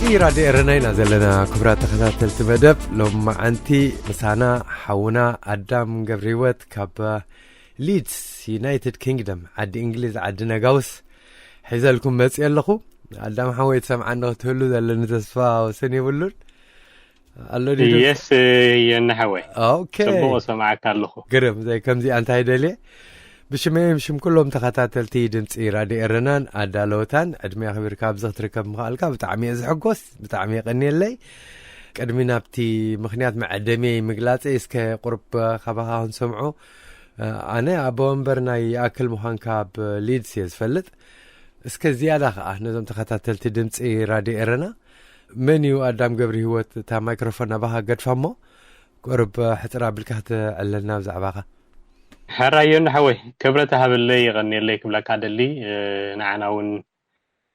ራድዮ ኤረና ኢና ዘለና። ክቡራት ተኸታተልቲ መደብ፣ ሎም መዓንቲ ምሳና ሓውና ኣዳም ገብረ ህይወት ካብ ሊድስ፣ ዩናይትድ ኪንግደም፣ ዓዲ እንግሊዝ፣ ዓዲ ነጋውስ፣ ሒዘልኩም መፅእ ኣለኹ። ኣዳም ሓወይ፣ ትሰምዓኒ ክትህሉ ዘለኒ ተስፋ ወሰን የብሉን። ኣሎ ድዩ? የስ፣ የነ ሓወይ። ኦኬ። ጽቡቕ ሰማዕካ ኣለኹ። ግርም፣ ዘይ ከምዚ እንታይ ደልየ? ብሽመይ፣ ብሽም ኩሎም ተኸታተልቲ ድምፂ ራድዮ ኤረናን ኣዳለወታን፣ ዕድመ ኣኽቢርካ ኣብዚ ክትርከብ ምኽኣልካ ብጣዕሚ እየ ዝሕጎስ፣ ብጣዕሚ የቐንየለይ። ቅድሚ ናብቲ ምኽንያት መዐደምየይ ምግላፀይ፣ እስከ ቁርብ ካባኻ ክንሰምዖ። ኣነ ኣቦ ወንበር ናይ ይኣክል ምዃንካ ኣብ ሊድስ እየ ዝፈልጥ። እስከ ዝያዳ ኸኣ ነዞም ተኸታተልቲ ድምፂ ራድዮ ኤረና፣ መን እዩ ኣዳም ገብረ ህይወት? እታ ማይክሮፎን ናባኻ ገድፋ እሞ፣ ቁርብ ሕፅር ኣቢልካ ክትዕለልና ብዛዕባኻ። ሕራዮ ንሓወይ፣ ክብረት ሃበለይ፣ የቐንየለይ ክብለካ ደሊ። እ፣ ንዓና እውን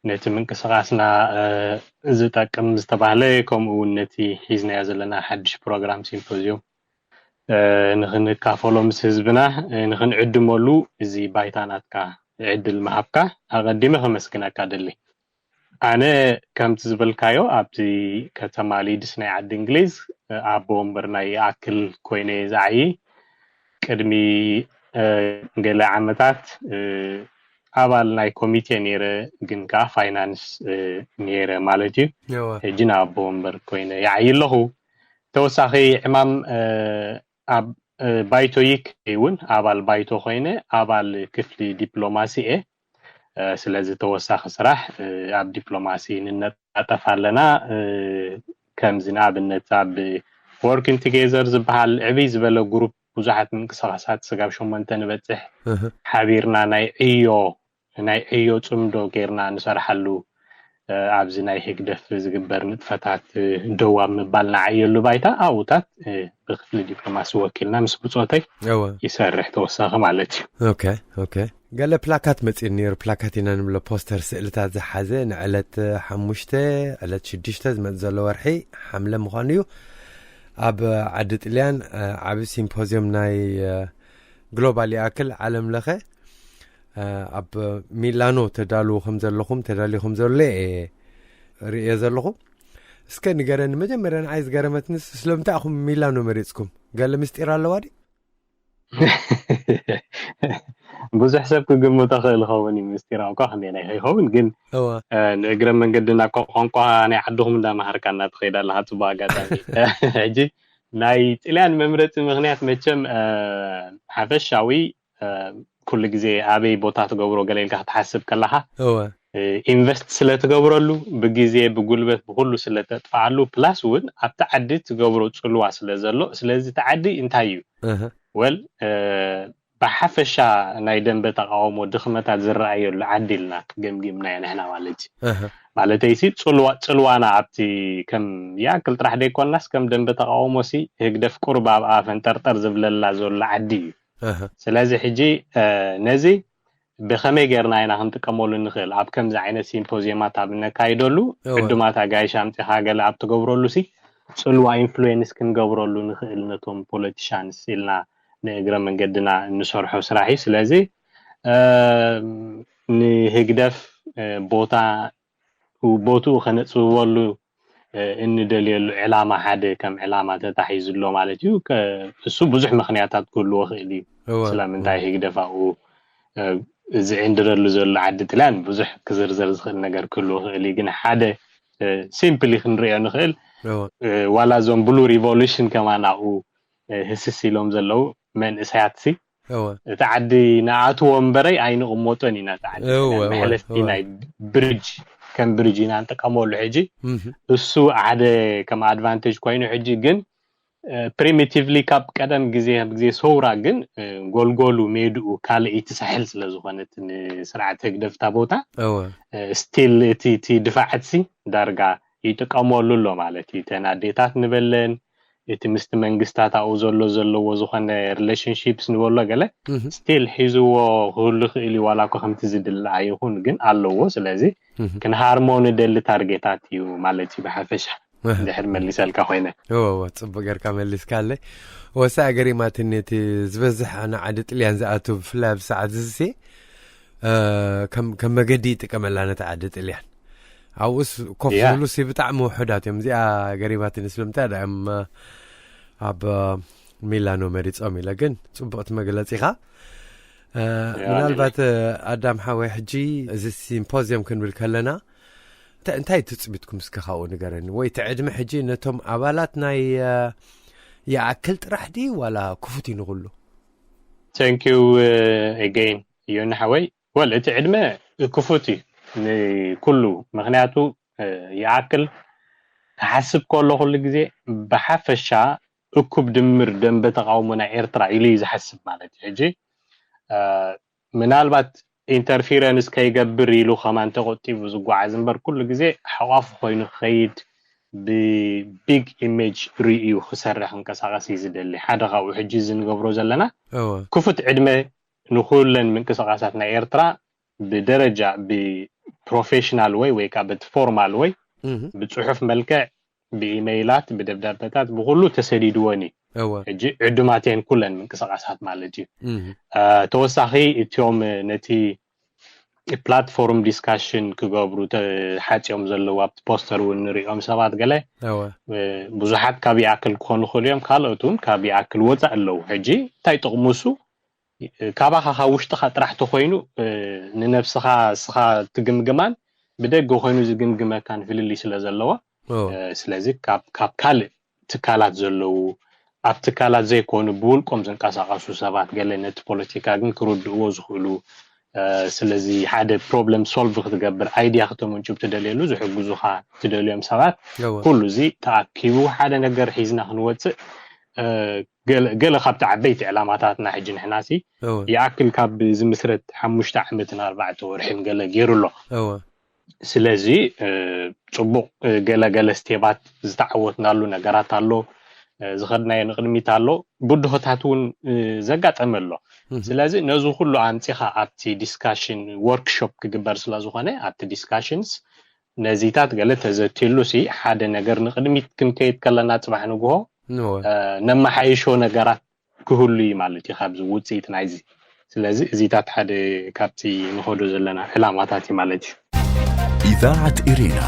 ነቲ ምንቅስቓስና፣ እ፣ ዝጠቅም ዝተባህለ፣ ከምኡ እውን ነቲ ሒዝናዮ ዘለና ሓድሽ ፕሮግራም ሲምፖዝዮም፣ እ፣ ንኽንካፈሎ ምስ ህዝብና፣ እ፣ ንኽንዕድመሉ እዚ ባይታ ናትካ ዕድል ምሃብካ ኣቐዲመ ከመስግነካ ደሊ። ኣነ ከምቲ ዝበልካዮ ኣብቲ ከተማ ሊድስ ናይ ዓዲ እንግሊዝ፣ እ፣ ኣቦ ወንበር ናይ ይኣክል ኮይነ እየ ዝዓዪ። ቅድሚ፣ እ፣ ገለ ዓመታት፣ እ፣ ኣባል ናይ ኮሚቴ ነይረ፣ ግን ከኣ ፋይናንስ፣ እ፣ ነይረ ማለት እዩ። እወ። ሕጂ ንኣቦ ወንበር ኮይነ ይዓዪ ኣለኹ። ተወሳኺ ዕማም፣ እ፣ ኣብ፣ እ፣ ባይቶ ይክ እውን ኣባል ባይቶ ኮይነ ኣባል ክፍሊ ዲፕሎማሲ እየ። እ፣ ስለዚ ተወሳኺ ስራሕ፣ እ፣ ኣብ ዲፕሎማሲ ንነጣጠፍ ኣለና። እ፣ ከምዚ ንኣብነት ኣብ ወርኪንግ ቱጌዘር ዝበሃል ዕብይ ዝበለ ግሩፕ ብዙሓት ምንቅስቓሳት ስጋብ ሸሞንተ ንበጽሕ እህ። ሓቢርና ናይ ዕዮ፣ ናይ ዕዮ ጽምዶ ጌርና ንሰርሓሉ፣ እ፣ ኣብዚ ናይ ህግደፍ ዝግበር ንጥፈታት፣ እ፣ ደው ኣብ ምባል ንዓየሉ ባይታ ኣብኡታት፣ እ፣ ብክፍሊ ዲፕሎማሲ ወኪልና ምስ ብጾተይ እወ። ይሰርሕ ተወሳኺ ማለት እዩ። ኦኬ፣ ኦኬ። ገለ ፕላካት መጺኡ ነይሩ። ፕላካት ኢና ንብሎ፣ ፖስተር፣ ስእልታት ዝሓዘ፣ ንዕለት ሓሙሽተ፣ ዕለት ሽዱሽተ ዝመጽእ ዘሎ ወርሒ ሓምለ ምዃኑ እዩ። ኣብ ዓዲ ጥልያን፣ እ፣ ዓቢ ሲምፖዝዮም ናይ፣ እ፣ ግሎባል ይኣክል ዓለም ለኸ፣ እ፣ ኣብ ሚላኖ ተዳልዉ ከም ዘለኹም፣ ተዳልዩ ከም ዘሎ እየ ርእየ ዘለኹ። እስከ ንገረኒ፣ መጀመርያ ንዓይ ዝገረመትኒ፣ ስለምንታይ ኢኹም ሚላኖ መሪጽኩም? ገለ ምስጢር ኣለዋ ድዩ? ብዙሕ ሰብ ክግምቶ ክእል ይኸውን እዩ፣ ምስጢራዊ እኳ ክንደየናይ ከይኸውን፣ ግን፣ እወ። እ፣ ንእግረ መንገድና እኮ ቋንቋ ናይ ዓድኹም እንዳመሃርካና ትኸይድ ኣለኻ፣ ጽቡቕ ኣጋጣሚ። ሕጂ ናይ ጥልያን መምረጺ ምኽንያት መቸም፣ እ፣ ሓፈሻዊ፣ እ፣ ኩሉ ግዜ ኣበይ ቦታ ትገብሮ ገለ ኢልካ ክትሓስብ ከለኻ፣ እወ። እ፣ ኢንቨስት ስለ ትገብረሉ፣ ብግዜ፣ ብጉልበት፣ ብኹሉ ስለ ተጥፍኣሉ፣ ፕላስ እውን ኣብቲ ዓዲ ትገብሮ ጽልዋ ስለ ዘሎ፣ ስለዚ እቲ ዓዲ እንታይ እዩ? እህ። ወል፣ እ፣ ብሓፈሻ ናይ ደንበ ተቃውሞ ድኽመታት ዝረኣየሉ ዓዲ ኢልና ገምጊምናዮ ንሕና ማለት እዩ። እህ። ማለተይሲ ጽልዋ-፣ ጽልዋና ኣብቲ ከም ይኣክል ጥራሕ ደይኮንናስ ከም ደንበ ተቃውሞሲ ህግደፍ ቁሩብ ኣብኣ ፈንጠርጠር ዝብለላ ዘሎ ዓዲ እዩ። እህ። ስለዚ ሕጂ፣ እ፣ ነዚ ብኸመይ ጌርና ኢና ክንጥቀመሉ ንኽእል? ኣብ ከምዚ ዓይነት ሲምፖዝየማት ኣብ እነካይደሉ እወ። ዕዱማት ኣጋይሽ ኣምጺኻ ገለ ኣብ ትገብረሉ ሲ ጽልዋ ኢንፍሉዌንስ ክንገብረሉ ንኽእል ነቶም ፖለቲሻንስ ኢልና ንእግረ መንገድና እንሰርሖ ስራሕ እዩ። ስለዚ፣ እ፣ ንህግደፍ፣ እ፣ ቦታ፣ ቦትኡ ከነጽብበሉ፣ እ፣ እንደልየሉ ዕላማ ሓደ ከም ዕላማ ተታሒዙ ኣሎ ማለት እዩ። ከ-፣ እሱ ብዙሕ ምኽንያታት ክህልዎ ይኽእል እዩ። እወ፣ ስለምንታይ እወ። ህግደፍ ኣብኡ፣ እ፣ ዝዕንድረሉ ዘሎ ዓዲ ጥልያን ብዙሕ ክዝርዘር ዝኽእል ነገር ክህልዎ ይኽእል እዩ። ግን ሓደ፣ እ፣ ሲምፕሊ ክንሪኦ ንኽእል፣ እወ። እ፣ ዋላ እዞም ብሉ ሪቮሉሽን ከማን ኣብኡ፣ እ፣ ህስስ ኢሎም ዘለዉ መንእሰያት ሲ እወ። እቲ ዓዲ ንኣትዎ እምበረይ ኣይንቕመጦን ኢና። እቲ ዓዲ እወ፣ እወ፣ መሕለፍቲ እወ። ናይ ብሪጅ፣ ከም ብሪጅ ኢና ንጥቀመሉ ሕጂ። እህ። እሱ ሓደ ከም ኣድቫንቴጅ ኮይኑ ሕጂ ግን፣ እ፣ ፕሪሚቲቭሊ ካብ ቀደም ግዜ፣ ካብ ግዜ ሰውራ ግን፣ እ፣ ጎልጎሉ ሜድኡ ካልእ እቲ ሳሕል ስለ ዝኾነት ንስርዓት ህግደፍ እታ ቦታ፣ እወ። እ፣ ስቲል እቲ፣ እቲ ድፋዓት ሲ ዳርጋ ይጥቀመሉ ኣሎ ማለት እዩ። እተን ኣዴታት ንበለን፣ እቲ ምስቲ መንግስታት ኣብኡ ዘሎ፣ ዘለዎ ዝኾነ ሪሌሽንሺፕስ ንበሎ ገለ፣ እህ። ስቲል ሒዝዎ ክህሉ ይኽእል እዩ፣ ዋላ እኮ ከምቲ ዝድለ ኣይኹን፣ ግን ኣለዎ። ስለዚ እህ። ክንሃርሞ ንደሊ ታርጌታት እዩ ማለት እዩ ብሓፈሻ፣ እህ። እንድሕር መሊሰልካ ኮይነ። እወ፣ እወ፣ ጽቡቅ ጌርካ መሊስካለይ። ወሳ ገሪማትኒ፣ እቲ ዝበዝሕ ኣነ ዓዲ ጥልያን ዝኣቱ፣ ብፍላይ ኣብዚ ሰዓት እዚ ሲ፣ እ፣ ከም፣ ከም መገዲ ይጥቀመላ ነቲ ዓዲ ጥልያን። ኣብኡስ ኮፍ ዝብሉ ሲ ብጣዕሚ ውሑዳት እዮም። እዚኣ ገሪማትኒ፣ ስለምንታይ ደኣ እዮም ኣብ ሚላኖ መሪጾም ኢለ። ግን ጽቡቕቲ መግለጺኻ። ምናልባት ኣዳም ሓወይ፣ ሕጂ እዚ ሲምፖዚየም ክንብል ከለና እንታይ ትጽቢትኩም እስከ ካብኡ ንገረኒ? ወይ እቲ ዕድመ ሕጂ ነቶም ኣባላት ናይ ይኣክል ጥራሕ ድዩ ዋላ ክፉት እዩ ንኹሉ? Thank you again ዮኒ ሓወይ። ወል እቲ ዕድመ ክፉት እዩ ንኩሉ፣ ምክንያቱ ይኣክል ክሓስብ ከሎ ኩሉ ግዜ ብሓፈሻ እኩብ ድምር ደንበ ተቃውሞ ናይ ኤርትራ ኢሉ እዩ ዝሓስብ ማለት እዩ። ሕጂ ምናልባት ኢንተርፊረንስ ከይገብር ኢሉ ከማን ተቆጢቡ ዝጓዓዝ እምበር ኩሉ ግዜ ሓቋፉ ኮይኑ ክኸይድ ብቢግ ኢሜጅ ርእዩ ክሰርሕ ክንቀሳቀስ እዩ ዝደሊ። ሓደ ካብኡ ሕጂ እዚ ንገብሮ ዘለና ክፉት ዕድመ ንኩለን ምንቅስቃሳት ናይ ኤርትራ ብደረጃ ብፕሮፌሽናል ወይ ወይ ከዓ በቲ ፎርማል ወይ ብፅሑፍ መልክዕ ብኢመይላት ብደብዳበታት ብኩሉ ተሰዲድወን እዩ። ሕጂ ዕዱማት እየን ኩለን ምንቅስቃሳት ማለት እዩ። ተወሳኺ እቲኦም ነቲ ፕላትፎርም ዲስካሽን ክገብሩ ተሓፂኦም ዘለዉ ኣብቲ ፖስተር እውን ንሪኦም ሰባት ገለ ብዙሓት ካብ ይኣክል ክኾኑ ይኽእሉ እዮም። ካልኦት እውን ካብ ይኣክል ወፃእ ኣለዉ። ሕጂ እንታይ ጥቕሙ እሱ? ካባኻ ካብ ውሽጥኻ ጥራሕ ተኮይኑ ንነብስኻ እስኻ ትግምግማን ብደገ ኮይኑ ዝግምግመካን ፍልልይ ስለ ዘለዎ ስለዚ ካብ ካልእ ትካላት ዘለዉ ኣብ ትካላት ዘይኮኑ ብውልቆም ዝንቀሳቀሱ ሰባት ገለ ነቲ ፖለቲካ ግን ክርድእዎ ዝኽእሉ ስለዚ ሓደ ፕሮብለም ሶልቭ ክትገብር ኣይድያ ክተመንጭብ ትደልየሉ ዝሕግዙኻ ትደልዮም ሰባት ኩሉ እዚ ተኣኪቡ ሓደ ነገር ሒዝና ክንወፅእ ገለ ካብቲ ዓበይቲ ዕላማታትና ሕጂ ንሕናሲ ይኣክል ካብ ዝምስረት ሓሙሽተ ዓመትን ኣርባዕተ ወርሕን ገለ ገይሩ ኣሎ። ስለዚ ፅቡቕ ገለገለ ስቴባት ዝተዓወትናሉ ነገራት ኣሎ፣ ዝኸድናዮ ንቕድሚት ኣሎ፣ ብድሆታት እውን ዘጋጠመ ኣሎ። ስለዚ ነዚ ኩሉ ኣምፂኻ ኣብቲ ዲስካሽን ወርክሾፕ ክግበር ስለዝኾነ ኣብቲ ዲስካሽንስ ነዚታት ገለ ተዘትየሉ ሲ ሓደ ነገር ንቕድሚት ክንከይድ ከለና ፅባሕ ንግሆ ነመሓይሾ ነገራት ክህሉ እዩ ማለት እዩ ካብዚ ውፅኢት ናይዚ። ስለዚ እዚታት ሓደ ካብቲ ንኸዶ ዘለና ዕላማታት እዩ ማለት እዩ። إذاعة إرينا،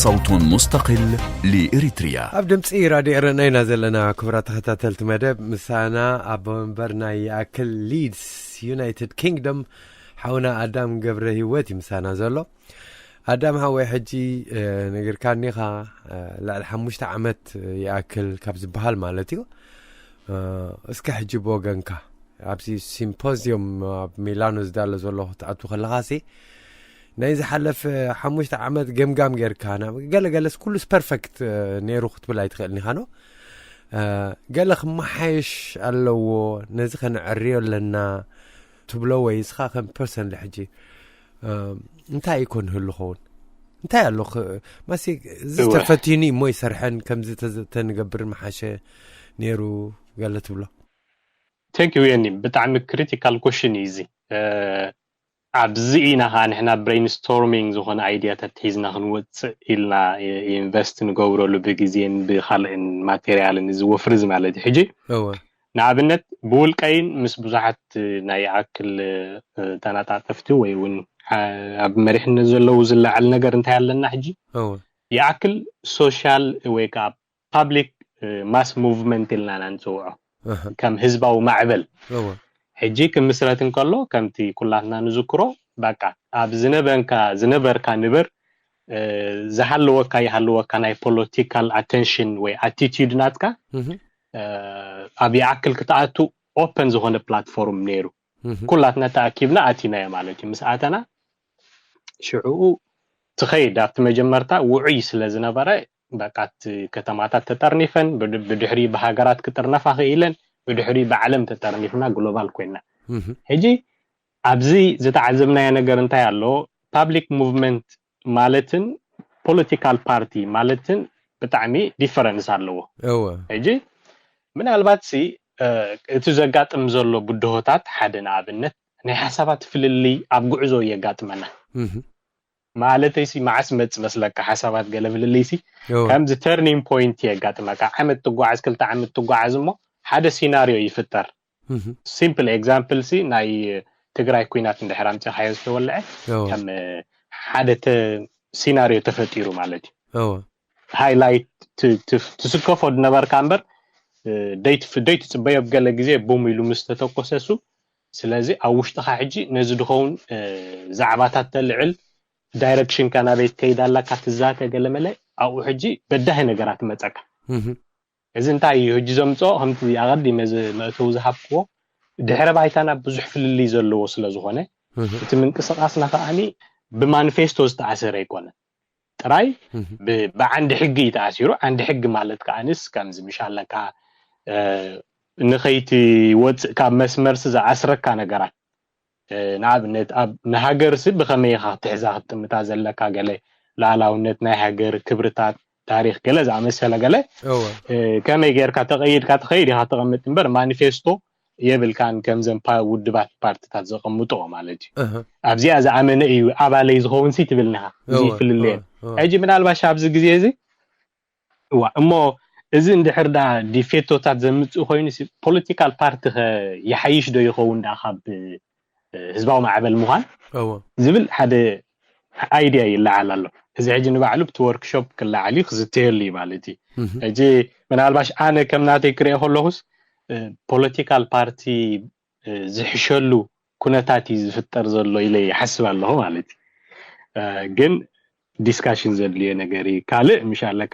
صوت مستقل لإريتريا. ኣብ ድምፂ ራድዮ ኤረና ኢና ዘለና። ክቡራት ተኸታተልቲ መደብ፣ ምሳና ኣቦ መንበር ናይ ይኣክል ሊድስ ዩናይትድ ኪንግደም ሓውና ኣዳም ገብረ ህይወት እዩ ምሳና ዘሎ። ኣዳም ሓወይ፣ ሕጂ ነጊርካኒ ኢኻ፣ ልዕሊ ሓሙሽተ ዓመት ይኣክል ካብ ዝበሃል ማለት እዩ። እስከ ሕጂ ብወገንካ ኣብዚ ሲምፖዚየም ኣብ ሚላኖ ዝዳሎ ዘሎ ክትኣቱ ከለኻሲ ናይ ዝሓለፈ ሓሙሽተ ዓመት ገምጋም ጌርካ፣ ገለገለስ ኩሉስ ፐርፌክት ነይሩ ክትብል ኣይትኽእልን ኢኻ ኖ? ገለ ክመሓየሽ ኣለዎ፣ ነዚ ከነዕርዮ ኣለና ትብሎ ወይ እስኻ ከም ፐርሰንሊ ሕጂ እንታይ ይኮን ህሉ ኸውን እንታይ ኣሎ ማሲ እዚ ተፈቲኑ እሞ ይሰርሐን ከምዚ ተንገብር መሓሸ ነይሩ ገለ ትብሎ? Thank you የኒ፣ ብጣዕሚ ክሪቲካል ኮሽን እዩ እዚ። ኣብዚ ኢና ከዓ ንሕና ብሬንስቶርሚንግ ዝኾነ ኣይዲያታት ሒዝና ክንወፅእ ኢልና ኢንቨስት ንገብረሉ ብግዜን ብካልእን ማቴሪያልን እዚ ወፍሪ እዚ ማለት እዩ። ሕጂ ንኣብነት ብውልቀይን ምስ ብዙሓት ናይ ይኣክል ተናጣጠፍቲ ወይ እውን ኣብ መሪሕነት ዘለዉ ዝለዓል ነገር እንታይ ኣለና ሕጂ ይኣክል ሶሻል ወይ ከዓ ፓብሊክ ማስ ሙቭመንት ኢልና ኢና ንፅውዖ ከም ህዝባዊ ማዕበል ሕጂ ክምስረት እንከሎ ከምቲ ኩላትና ንዝክሮ በቃ ኣብ ዝነበንካ ዝነበርካ ንበር ዝሃለወካ ይሃለወካ ናይ ፖለቲካል ኣተንሽን ወይ ኣቲቲዩድ ናትካ ኣብ ይኣክል ክትኣቱ ኦፐን ዝኾነ ፕላትፎርም ነይሩ። ኩላትና ተኣኪብና ኣቲናዮ ማለት እዩ። ምስ ኣተና ሽዕኡ ትኸይድ ኣብቲ መጀመርታ ውዑይ ስለ ዝነበረ በቃ እቲ ከተማታት ተጠርኒፈን ብድሕሪ ብሃገራት ክጥርነፋ ክኢለን ብድሕሪ ብዓለም ተጠርኒፍና ግሎባል ኮይና ሕጂ ኣብዚ ዝተዓዘብናዮ ነገር እንታይ ኣሎ ፓብሊክ ሙቭመንት ማለትን ፖለቲካል ፓርቲ ማለትን ብጣዕሚ ዲፈረንስ ኣለዎ። ሕጂ ምናልባት ሲ እቲ ዘጋጥም ዘሎ ብድሆታት ሓደ ንኣብነት ናይ ሓሳባት ፍልልይ ኣብ ጉዕዞ የጋጥመና። ማለተይሲ መዓስ መፅ መስለካ ሓሳባት ገለ ፍልልይሲ ከምዚ ተርኒንግ ፖይንት የጋጥመካ። ዓመት ትጓዓዝ ክልተ ዓመት ትጓዓዝ እሞ ሓደ ሲናሪዮ ይፍጠር። ሲምፕል ኤግዛምፕል ሲ ናይ ትግራይ ኩናት እንድሕር ኣምፂኻዮ ዝተወልዐ ከም ሓደ ሲናሪዮ ተፈጢሩ ማለት እዩ። እወ ሃይላይት ትስከፎ ዝነበርካ እምበር ደይትፅበዮ፣ ገለ ግዜ ቡም ኢሉ ምስ ተተኮሰሱ። ስለዚ ኣብ ውሽጥኻ ሕጂ ነዚ ድኸውን ዛዕባታት ተልዕል፣ ዳይረክሽንካ ናበይ ትከይድ ኣላካ ትዛተ ገለመለ፣ ኣብኡ ሕጂ በዳሂ ነገራት ይመፀካ። እዚ እንታይ እዩ ሕጂ ዘምፅኦ? ከምቲ ኣቐዲመ መእተዊ ዝሃብክዎ፣ ድሕረ ባይታና ብዙሕ ፍልልይ ዘለዎ ስለ ዝኾነ፣ እቲ ምንቅስቃስና ከዓኒ ብማኒፌስቶ ዝተኣሰረ ኣይኮነን። ጥራይ ብዓንዲ ሕጊ እዩ ተኣሲሩ። ዓንዲ ሕጊ ማለት ከዓንስ ከምዚ ምሽ ኣለካ፣ ንኸይትወፅእ ካብ መስመርሲ ዝኣስረካ ነገራት፣ ንኣብነት ኣብ ንሃገርሲ ብኸመይ ኢኻ ክትሕዛ ክትጥምታ ዘለካ፣ ገለ ሉዓላውነት ናይ ሃገር፣ ክብርታት፣ ታሪክ፣ ገለ ዝኣመሰለ ገለ ከመይ ጌርካ ተቐይድካ ትኸይድ ኢኻ ተቐምጥ እምበር፣ ማኒፌስቶ የብልካን። ከምዘን ውድባት ፓርትታት ዘቐምጥኦ ማለት እዩ። ኣብዚኣ ዝኣመነ እዩ ኣባለይ ዝኸውን ሲ ትብል ኒኻ። እዚ ፍልልየን ሕጂ ምናልባሽ ኣብዚ ግዜ እዚ እዋ እሞ፣ እዚ እንድሕር ዳ ዲፌቶታት ዘምፅእ ኮይኑ፣ ፖለቲካል ፓርቲ ከ ይሓይሽ ዶ ይኸውን ዳ ካብ ህዝባዊ ማዕበል ምዃን ዝብል ሓደ ኣይድያ ይለዓል ኣሎ። እዚ ሕጂ ንባዕሉ ብቲ ወርክሾፕ ክለዓል እዩ፣ ክዝተየሉ እዩ ማለት እዩ። ሕጂ ምናልባሽ ኣነ ከም ናተይ ክሪኦ ከለኹስ፣ ፖለቲካል ፓርቲ ዝሕሸሉ ኩነታት እዩ ዝፍጠር ዘሎ ኢለ ይሓስብ ኣለኹ ማለት እዩ። ግን ዲስካሽን ዘድልዮ ነገር እዩ። ካልእ ምሽ ኣለካ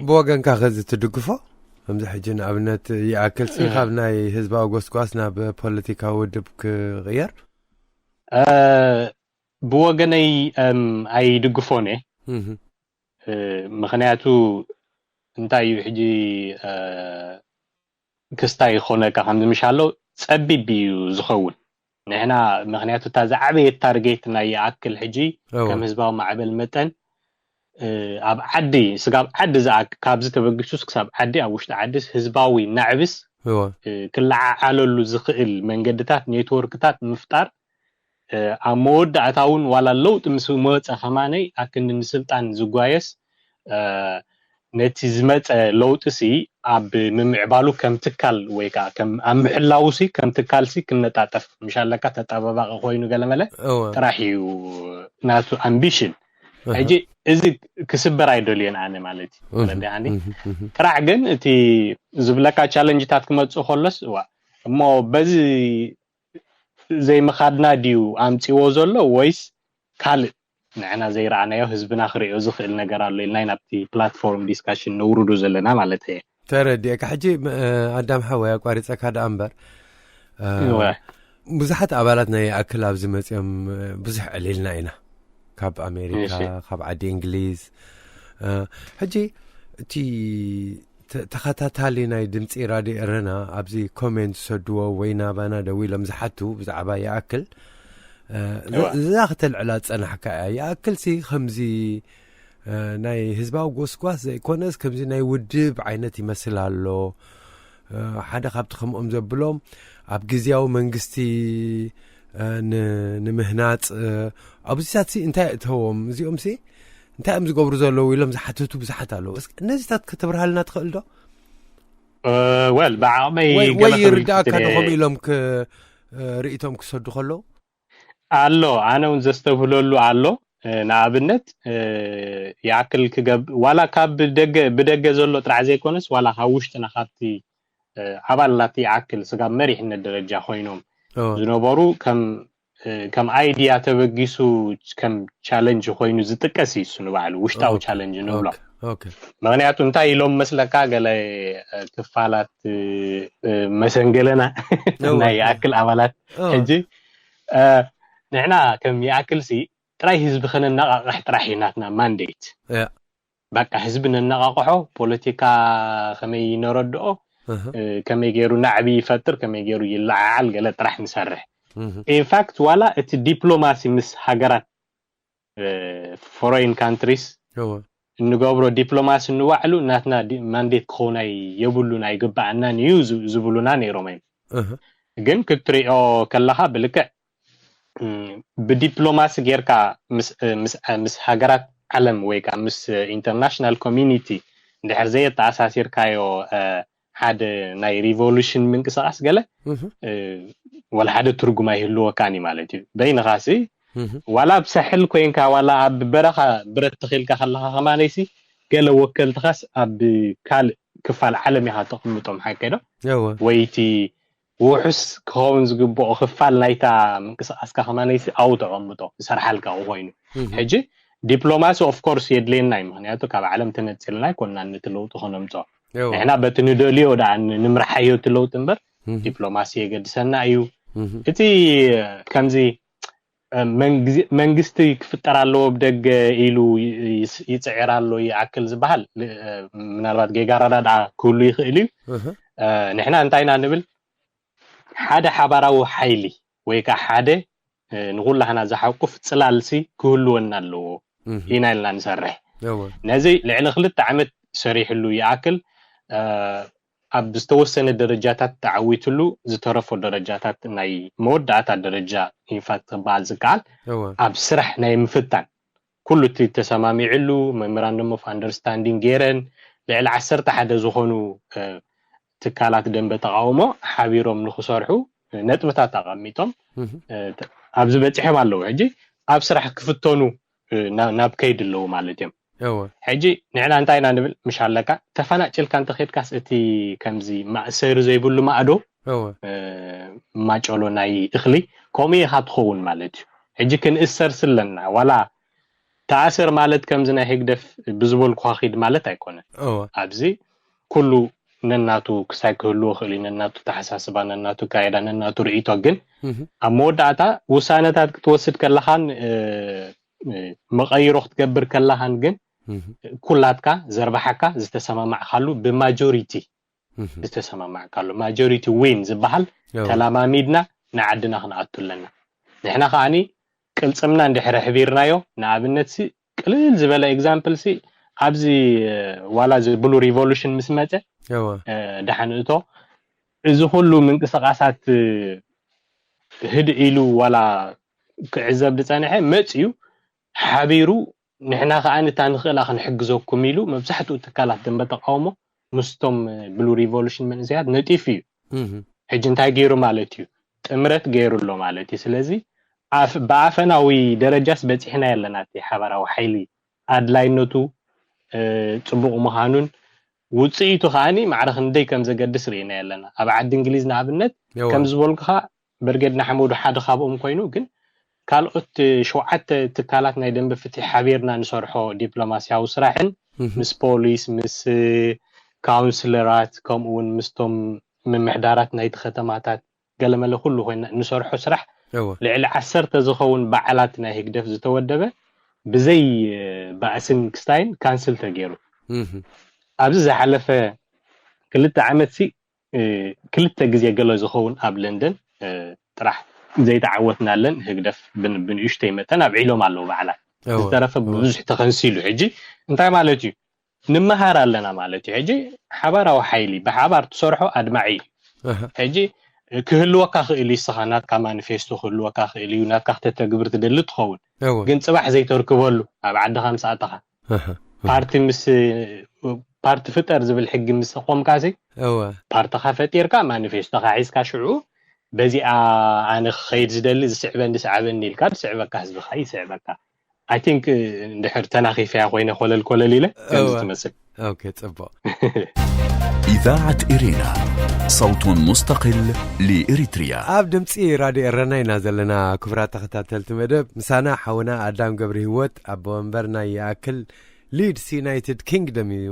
ብወገንካ ከዚ ትድግፎ? ከምዚ ሕጂ ንኣብነት ይኣክል ሲ ካብ ናይ ህዝባዊ ጎስጓስ ናብ ፖለቲካዊ ውድብ ክቕየር? ብወገነይ ኣይድግፎን እየ። ምክንያቱ እንታይ እዩ ሕጂ ክስታይ ይኾነካ ከምዚ ምሽ ኣሎ ጸቢብ እዩ ዝኸውን። ንሕና ምክንያቱ እታ ዝዓበየት ታርጌት ናይ ይኣክል ሕጂ ከም ህዝባዊ ማዕበል መጠን ኣብ ዓዲ ስጋብ ዓዲ ዝኣክ ካብዚ ተበጊሱስ ክሳብ ዓዲ ኣብ ውሽጢ ዓድስ ህዝባዊ ናዕብስ ክለዓዓለሉ ዝኽእል መንገድታት፣ ኔትወርክታት ምፍጣር፣ ኣብ መወዳእታ እውን ዋላ ለውጢ ምስ መፀ ከማነይ ኣክንዲ ንስልጣን ዝጓየስ ነቲ ዝመፀ ለውጢ ሲ ኣብ ምምዕባሉ ከም ትካል ወይ ከዓ ኣብ ምሕላው ሲ ከም ትካል ሲ ክነጣጠፍ ምሽ ኣለካ ተጠባባቂ ኮይኑ ገለመለ ጥራሕ እዩ ናቱ ኣምቢሽን። ሕጂ እዚ ክስበር ኣይደልዮን ኣነ ማለት እዩ። ረዳእኒ ጥራሕ ግን እቲ ዝብለካ ቻለንጅታት ክመፅእ ከሎስ እዋ እሞ በዚ ዘይምኻድና ድዩ ኣምፅዎ ዘሎ ወይስ ካልእ ንዕና ዘይረኣናዮ ህዝብና ክሪኦ ዝኽእል ነገር ኣሎ ኢልና ናብቲ ፕላትፎርም ዲስካሽን ነውርዶ ዘለና ማለት እየ። ተረዲእካ። ሕጂ ኣዳም ሓወይ ኣቋሪፀካ ደኣ እምበር ብዙሓት ኣባላት ናይ ይኣክል ኣብዚ መፅኦም ብዙሕ ዕሊልና ኢና ካብ ኣሜሪካ ካብ ዓዲ እንግሊዝ። ሕጂ እቲ ተኸታታሊ ናይ ድምፂ ራድዮ ኤረና ኣብዚ ኮሜንት ዝሰድዎ ወይ ናባና ደዊሎም ዝሓቱ ብዛዕባ ይኣክል እዛ ክተልዕላ ዝፀናሕካ እያ። ይኣክል ሲ ከምዚ ናይ ህዝባዊ ጎስጓስ ዘይኮነስ ከምዚ ናይ ውድብ ዓይነት ይመስል ኣሎ። ሓደ ካብቲ ከምኦም ዘብሎም ኣብ ግዝያዊ መንግስቲ ንምህናፅ ኣብዚታት ሲ እንታይ እተዎም እዚኦም ሲ እንታይ እዮም ዝገብሩ ዘለዉ ኢሎም ዝሓተቱ ብዙሓት ኣለዉ። ነዚታት ከተብርሃልና ትኽእል ዶ? ወል ብዓቕመይ ወይ ይርዳእካ ዶ ከምኡ ኢሎም ርእቶም ክሰዱ ከለዉ? ኣሎ፣ ኣነ እውን ዘስተብህለሉ ኣሎ። ንኣብነት ይኣክል ክገብ ዋላ ካብ ደገ ብደገ ዘሎ ጥራሕ ዘይኮነስ ዋላ ካብ ውሽጥና ካብቲ ኣባላት ይኣክል ስጋብ መሪሕነት ደረጃ ኮይኖም ዝነበሩ ከም ከም ኣይድያ ተበጊሱ ከም ቻለንጅ ኮይኑ ዝጥቀስ እዩ እሱ ንባዕሉ ውሽጣዊ ቻለንጅ ንብሎ። ምክንያቱ እንታይ ኢሎም መስለካ ገለ ክፋላት መሰንገለና ናይ ይኣክል ኣባላት ሕጂ ንሕና ከም ይኣክል ሲ ጥራይ ህዝቢ ከነነቃቅሕ ጥራሕ እዩ ናትና ማንዴት። በቃ ህዝቢ ነነቃቅሖ፣ ፖለቲካ ከመይ ነረድኦ፣ ከመይ ገይሩ ናዕቢ ይፈጥር፣ ከመይ ገይሩ ይለዓዓል ገለ ጥራሕ ንሰርሕ። ኢንፋክት ዋላ እቲ ዲፕሎማሲ ምስ ሃገራት ፎሬን ካንትሪስ እንገብሮ ዲፕሎማሲ ንባዕሉ ናትና ማንዴት ክኸውን የብሉን ኣይግበኣናን እዩ ዝብሉና ነይሮም እዮም። ግን ክትሪኦ ከለካ ብልክዕ ብዲፕሎማሲ ጌርካ ምስ ሃገራት ዓለም ወይ ከዓ ምስ ኢንተርናሽናል ኮሚኒቲ እንድሕር ዘየተኣሳሲርካዮ ሓደ ናይ ሪቮሉሽን ምንቅስቃስ ገለ ወላ ሓደ ትርጉም ኣይህልወካን እዩ ማለት እዩ። በይንኻሲ ዋላ ኣብ ሳሕል ኮይንካ ዋላ ኣብ በረኻ ብረት ተኺልካ ከለኻ ከማነይሲ ገለ ወከልትኻስ ኣብ ካልእ ክፋል ዓለም ኢኻ ተቕምጦም ሓቀ ዶ? ወይ እቲ ውሑስ ክኸውን ዝግብኦ ክፋል ናይታ ምንቅስቃስካ ከማነይሲ ኣብኡ ተቐምጦ ዝሰርሓልካ ኮይኑ ሕጂ ዲፕሎማሲ ኦፍ ኮርስ የድልየና እዩ። ምክንያቱ ካብ ዓለም ተነፂልና ኣይኮንና ነቲ ለውጢ ከነምፅኦ። ንሕና በቲ ንደልዮ ደኣ ንምርሓዮ እቲ ለውጢ እምበር ዲፕሎማሲ የገድሰና እዩ። እቲ ከምዚ መንግስቲ ክፍጠር ኣለዎ ብደገ ኢሉ ይፅዕር ኣሎ ይኣክል ዝበሃል ምናልባት ጌጋ ኣረዳድኣ ክህሉ ይኽእል እዩ። ንሕና እንታይ ኢና ንብል? ሓደ ሓባራዊ ሓይሊ ወይ ከዓ ሓደ ንኩላህና ዝሓቁፍ ፅላልሲ ክህልወና ኣለዎ ኢና ኢልና ንሰርሕ። ነዚ ልዕሊ ክልተ ዓመት ሰሪሕሉ ይኣክል ኣብ ዝተወሰነ ደረጃታት ተዓዊትሉ ዝተረፎ ደረጃታት ናይ መወዳእታ ደረጃ ኢንፋክት ክበሃል ዝከኣል ኣብ ስራሕ ናይ ምፍታን ኩሉ እቲ ተሰማሚዕሉ memorandum of understanding ገይረን ልዕሊ ዓሰርተ ሓደ ዝኾኑ ትካላት ደንበ ተቃውሞ ሓቢሮም ንክሰርሑ ነጥብታት ኣቐሚጦም ኣብዚ በፂሖም ኣለዉ። ሕጂ ኣብ ስራሕ ክፍተኑ ናብ ከይድ ኣለዉ ማለት እዮም። ሕጂ ንሕና እንታይ ኢና ንብል ምሽ ኣለካ ተፈናጭልካ እንተኸድካስ እቲ ከምዚ ማእሰሪ ዘይብሉ ማእዶ ማጨሎ ናይ እኽሊ ከምኡ ኢኻ ትኸውን ማለት እዩ። ሕጂ ክንእሰር ስለና ዋላ ተኣሰር ማለት ከምዚ ናይ ህግደፍ ብዝበልኩኻ ኺድ ማለት ኣይኮነን። ኣብዚ ኩሉ ነናቱ ክሳይ ክህልዎ ክእል እዩ። ነናቱ ተሓሳስባ፣ ነናቱ ካይዳ፣ ነናቱ ርእይቶ። ግን ኣብ መወዳእታ ውሳነታት ክትወስድ ከለኻን መቐይሮ ክትገብር ከለኻን ግን ኩላትካ ዘርባሓካ ዝተሰማማዕካሉ ብማጆሪቲ ዝተሰማማዕካሉ ማጆሪቲ ዊን ዝበሃል ተላማሚድና ንዓድና ክንኣቱ ኣለና። ንሕና ከዓኒ ቅልፅምና እንድሕር ኣሕቢርናዮ ንኣብነት ሲ ቅልል ዝበለ ኤግዛምፕል ሲ ኣብዚ ዋላ እዚ ብሉ ሪቮሉሽን ምስ መፀ ደሓን እቶ እዚ ኩሉ ምንቅስቃሳት ህድእ ኢሉ ዋላ ክዕዘብ ዝፀንሐ መፅዩ ሓቢሩ ንሕና ከዓ ንታ ንኽእላ ክንሕግዘኩም ኢሉ መብዛሕትኡ ትካላት ደንበ ተቃውሞ ምስቶም ብሉ ሪቮሉሽን መንእሰያት ነጢፉ እዩ። ሕጂ እንታይ ገይሩ ማለት እዩ? ጥምረት ገይሩ ኣሎ ማለት እዩ። ስለዚ ብኣፈናዊ ደረጃስ በፂሕና ኣለና እቲ ሓባራዊ ሓይሊ ኣድላይነቱ ፅቡቕ ምዃኑን ውፅኢቱ ከዓኒ ማዕረ ክንደይ ከም ዘገድስ ርኢና ኣለና። ኣብ ዓዲ እንግሊዝ ንኣብነት ከም ዝበልኩኻ ብርጌድ ንሓመዱ ሓደ ካብኦም ኮይኑ ግን ካልኦት ሸውዓተ ትካላት ናይ ደንበ ፍትሒ ሓቢርና ንሰርሖ ዲፕሎማስያዊ ስራሕን ምስ ፖሊስ ምስ ካውንስለራት ከምኡ እውን ምስቶም ምምሕዳራት ናይቲ ከተማታት ገለመለ ኩሉ ኮይና እንሰርሖ ስራሕ ልዕሊ ዓሰርተ ዝኸውን በዓላት ናይ ህግደፍ ዝተወደበ ብዘይ ባእስን ክስታይን ካንስል ተገይሩ። ኣብዚ ዝሓለፈ ክልተ ዓመት ሲ ክልተ ግዜ ገለ ዝኸውን ኣብ ለንደን ጥራሕ ዘይተዓወትናለን ህግደፍ ብንእሽተይ መጠን ኣብዒሎም ኣለዉ በዓላት። ዝተረፈ ብብዙሕ ተኸንሲሉ። ሕጂ እንታይ ማለት እዩ? ንመሃር ኣለና ማለት እዩ። ሕጂ ሓባራዊ ሓይሊ ብሓባር ትሰርሖ ኣድማዒ እዩ። ሕጂ ክህልወካ ክእል እዩ። ስኻ ናትካ ማኒፌስቶ ክህልወካ ክእል እዩ። ናትካ ክተተግብር ትደሊ ትኸውን። ግን ፅባሕ ዘይተርክበሉ ኣብ ዓድኻ ምስ ኣተኻ ፓርቲ ምስ ፓርቲ ፍጠር ዝብል ሕጊ ምስ ኣቆምካሲ ፓርቲኻ ፈጢርካ ማኒፌስቶኻ ሒዝካ ሽዑ በዚኣ ኣነ ክኸይድ ዝደሊ ዝስዕበኒ ዝስዓበኒ ኢልካ ዝስዕበካ ህዝብኻ ይስዕበካ። I think እንድሕር ተናኺፈያ ኮይነ ኮለል ኮለል ኢለ ከምዚ ትመስል። ኦኬ ጽቡቕ። إذاعة إرينا، صوت مستقل لإريتريا. ኣብ ድምፂ ራድዮ ኤረና ኢና ዘለና። ክቡራት ተኸታተልቲ መደብ ምሳና ሓውና ኣዳም ገብረ ህይወት ኣቦ ወንበር ናይ ይኣክል ሊድስ ዩናይትድ ኪንግደም እዩ።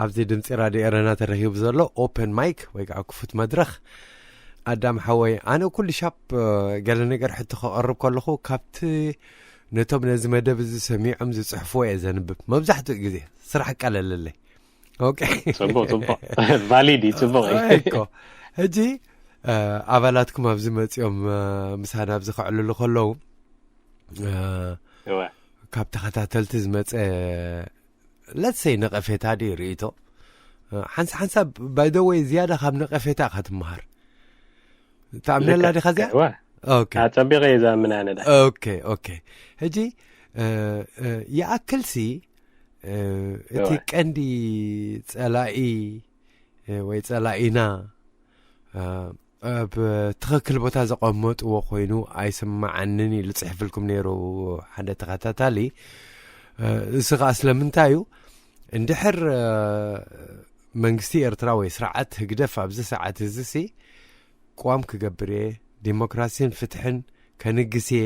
ኣብዚ ድምፂ ራድዮ ኤረና ተረኺቡ ዘሎ ኦፐን ማይክ ወይ ከዓ ክፉት መድረኽ። ኣዳም ሓወይ ኣነ ኩሉ ሻፕ ገለ ነገር ሕቶ ከቐርብ ከለኹ ካብቲ ነቶም ነዚ መደብ እዚ ሰሚዖም ዝፅሕፍዎ እየ ዘንብብ። መብዛሕትኡ ግዜ ስራሕ ቀለለለይ። ኦኬ። ጽቡቕ ጽቡቕ። ቫሊድ እዩ፣ ጽቡቕ እዩ። እኮ። ሕጂ ኣባላትኩም ኣብዚ መፂኦም ምሳና ኣብዚ ከዕልሉ ከለዉ ካብ ተኸታተልቲ ዝመፀ ለትሰይ ነቐፌታ ድዩ ርእቶ ሓንሳ ሓንሳ ባይደወይ ዝያዳ ካብ ነቐፌታ ኢኻ ትመሃር። ተኣምነላ ዲኻ እዚኣ? ኦኬ። ኣጸቢቐ እየ ዝኣምን ኣነ ዳ። ኦኬ ኦኬ። ሕጂ ይኣክልሲ እቲ ቀንዲ ጸላኢ ወይ ጸላኢና ኣብ ትኽክል ቦታ ዘቐመጥዎ ኮይኑ ኣይስማዓንን ኢሉ ጽሒፍልኩም ነይሩ ሓደ ተኸታታሊ። እ፣ እዚ ኸኣ ስለምንታይ እዩ? እንድሕር፣ እ፣ መንግስቲ ኤርትራ ወይ ስርዓት ህግደፍ ኣብዚ ሰዓት እዚ ሲ ቅዋም ክገብር እየ፣ ዲሞክራሲን ፍትሕን ከንግስ እየ፣